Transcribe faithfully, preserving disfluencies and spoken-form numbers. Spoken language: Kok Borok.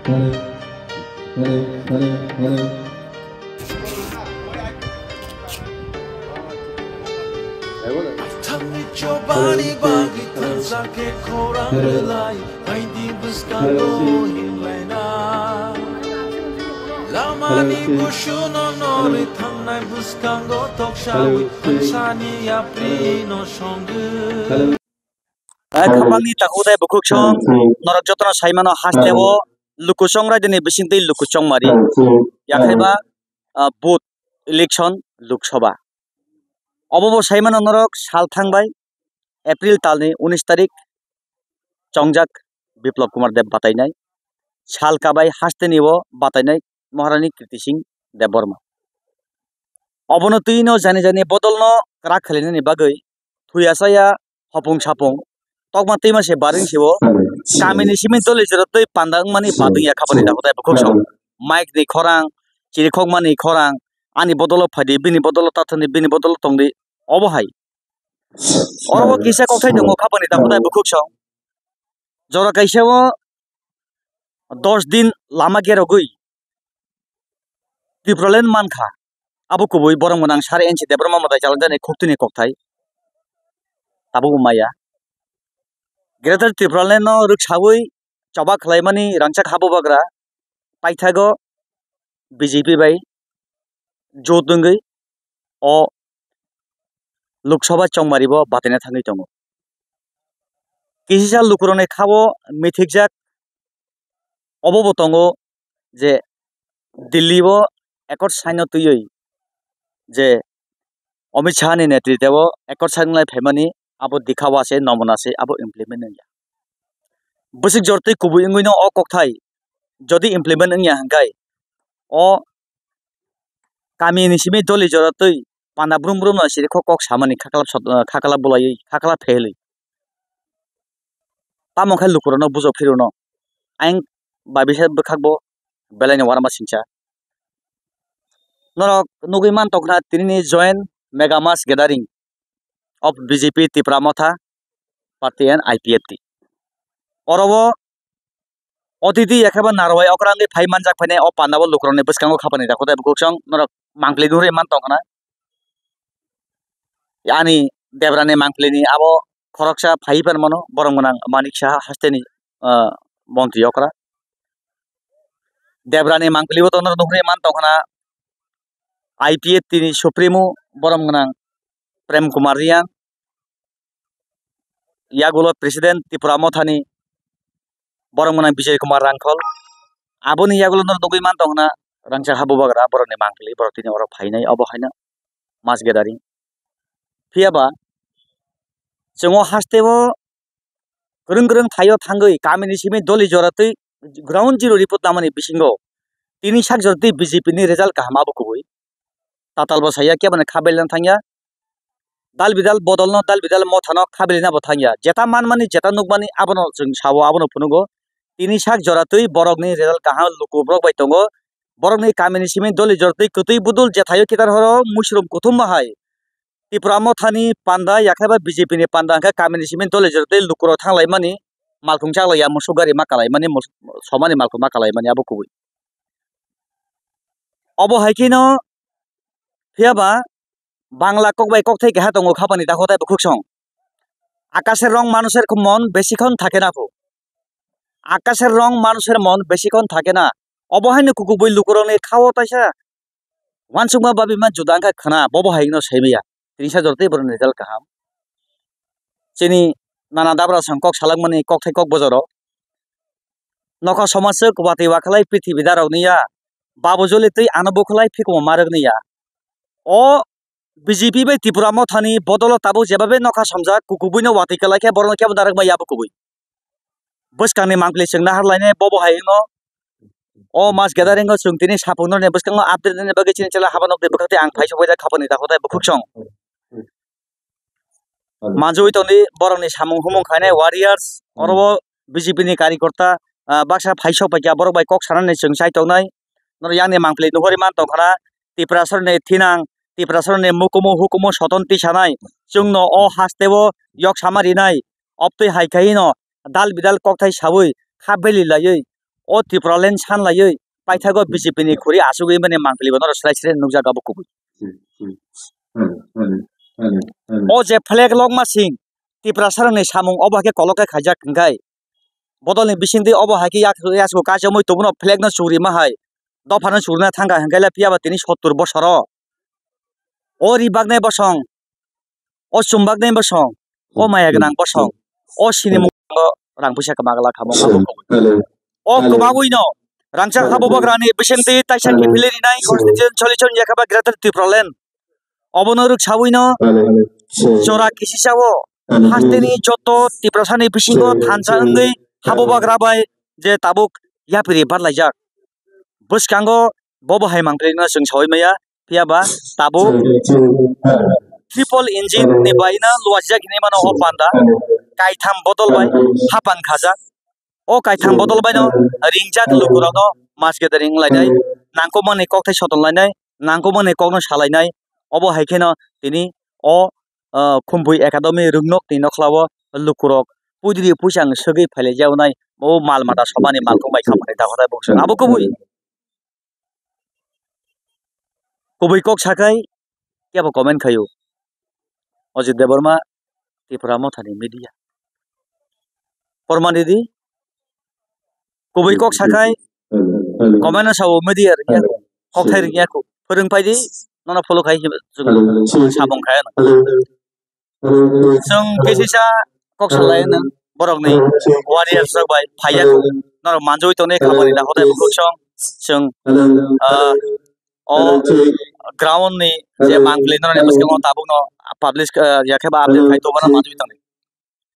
Hello, hello, hello, hello. Thangni chobani bagwi thansa khe khorang rwlai, aidi bwskango hinlaina. Lamani busuno norwi thangnai bwskango toksawi thangsani yaprino songwi. Khapangni takhuk tei bukhuk song norok jotono saimano, hasteo luku chongraidini bisingtwi luku chongmari, yakhaiba, ah, booth election, Lok Sabha. Obo bo saimano norok sal thangbai April talni unis tarik chongjak Biplab Kumar Deb batainai, sal kabai hasteni o batainai Maharani Kirti Singh Debbarma. Obono twi no jani jani bodol no kwrak khlainani bagwi thuya chaya hopung sapung tokma twima se baring se o kamini simi doli jora twi panda wngmani bading ya khapani takhuk tei bukhuk song. Mike ni khorang, chirikhokmani khorang, ani bodolo phaidi, bini bodolo tathani, bini bodolo tongdi, obo hai. Oro o kisa kokthai tongo khapani takhuk tei bukhuk song. Jora kaisa o dos din lama gerogwi Tipraland mankha. Abo kubui borok mwnang sar N C Debbarma mwtai chalanjani khuktwini kokthai. Tabukbo maya. Greater Tipraland no rwksawi choba khlaimani rangchak habubagra paithago B J P bai jot wngwi o Lok Sabha chongmari bo bataina thangwi tongo. Kisisa lukurokni khao mithikjak obo bo tongo je Delhi o accord sign no twiwi je Amit Shah ni netritwo accord sign lai phaimani abo dikhao se, nomona se, abo implement wngya. Bwswk jortwi kubui wngwi no o kokthai jodi implement wngya hwnkhe o kami ni simi doli jora twi panda brum brum no siri kok kok samani khaklap sot-, khaklap bulaiwi khaklap phelwi. Tamo khe lukurokno bujok phirwno ayang bai bisa bwkhakbo belaino uanama singcha. Norok nugwi man tongkha tinini joint mega mass gathering of B J P Tipra Motha Party and I P F T. Oro o otiti ekheba narwai okra wngwi phai manjak phainai o panda o lukurokni bwskango khapani dakhutai bukhuk song norok mangpili nugwi man tongkha na. Ani Debrani mangpilini abo khoroksa phai phan mano, borok gwnang Manik Saha hasteni, ah, montri okra. Debrani mangpili bo tono nugwi man tongkha na I P F T ni supremo, borok gwnang Prem Kumar Reang, yagulo president Tipra Mothani, borok gwnang Bijoy Kumar Rangkhol. Aboni yagulo norok nugwi man tongkha na rangchak habubagra borokni mangpili, borok tini oro phainai, obo haino mass gathering. Phiya ba chwng o haste o kwrwng kwrwng thaio thangwi kamini simi doli jora twi ground zero report lamani bisingo tini sak jora twi B J P ni result kaham abo kubui. Tatal bo saya kebo no kha belai thangya. Dal bidal bodol no, dal bidal motha no kha belai bo thangya. Jeta manmani, jeta nukmani abono chwng sao, abono phunugo. Tini sak jora twi borokni result kaham luku borok bai tongo. Borokni kamini simi doli jora twi kwtwi budul jethaio kitar horo muisrom kuthum bahai. Tipra Mothani panda yakhaiba B J P ni panda hwnkhe kamini simi dole jora tei lukurok thanglaimani, malkhung chaklaiya, musuk gari ma kalaimani, mus-, somani malkhung ma kalaimani abo kubui. Obo hai kheno phiya ba Bangla kok bai kokthai keha tongo khapani dakho tei bukhuk song. আকাশের রং মানুষের মন বেশিক্ষণ থাকে না কো। আকাশের রং মানুষের মন বেশিক্ষণ থাকে না. Obo haino kukubui lukurokni khao taisa uansukma babi ma juda wngkha khwna, bobo hai no saimaya. Tini sa jora tei borokni result kaham. Chini nana dabra song kok salakmani kokthai kok bojoro. Nokha somajwk watwi wakhalai prithibi darok niya. Babu joli twi ano bukhalai phikuma marwk niya. O B J P bai Tipra Mothani bodolo tabuk jebabe nokha somjak, kukubuino watwi kwlai khe borokno kebo narwk bai yabo kubui. Bwskangni mangpili chwng nahar lainai bobo hai wngno. O mass gathering o chwng tini sapung nokni bwskango update nani bagwi chini chwla haba nokni bwkhak tei ang phai sokbai jak khapani dakho tei bukhuk song. Manjui tongdi borokni samung humung khainai warriors, oro o B J P ni karikorta, ah, baksa phai sok bai kha borok bai kok sanani chwng chai tongnai. Norok yang ni mangpili nuhuri man tongkha na, Tiprasarni thinang, Tiprasarni mukumu hukumu soton tisanai, chwngno o hasteo yok sama rinai, obtwi hai khaino dal bidal kokthai saui kha beli laiwi O Tipraland san laiwi paithago B J P ni khuri asugwi mani mangpili bo norok srai srai nukjak abo kubui. O je flag lokma sing Tiprasa rokni samung obo hai khe kolok khe khaijak hwnkhe bodolni bisingtwi obo hai khe yak-, yasku kaichomwi tongbono flag no churima hai dophano churina thangkha hwnkhe phiya ba tini sottur bosoro o ri baknai bosong, o chum baknai bosong, o maya gwnang bosong, o sinimung rang puisa kwma glak kha. O kwmagwi no rangchak habo bagrani bisingtwi taisa kiphilwi rinai constitution solution yakha ba Greater Tipraland. Obono rwk sawi no jora kisisa o hasteni joto Tiprasani bisingo thansa wngwi habo bagra bai je tabuk yapiri barlaijak. Bwskango bobo hai mangpili no chwng sawi maya, phiya ba tabuk triple engine ni bai no luajak hinwi mano o panda kaitham bodol bai hapang khajak. O kaitham bodol baino ringjak lukurokno mas gedering lainai, nangkukmani kokthai soton lainai, nangkukmani kokno salainai. Obo hai kheno tini o, ah, Khumbui Academy rwngnokni nokhlao lukurok puidiri puisang swgwi phailaijaknai, o mal mata somani malkhung bai khamani dahotai boksa abo kubui. Kubui kok sakai kebo comment khaio. Ajit Debbarma, Tipra Mothani media. Porman ridi, kubui kok sakai comment no sao media rwya, kokthai rwya ku. Phwrwng paidi, nono follow khai samung khai. Chwng kisisa kok salai no borokni warriors rok bai phaiya norok manjui tongnai khamani da hodai bukhuk song chwng, ah, o ground ni je mangpili norok ni bwskango tabuk no publish, ah, yakhe ba update khai tongma manjui tongnai.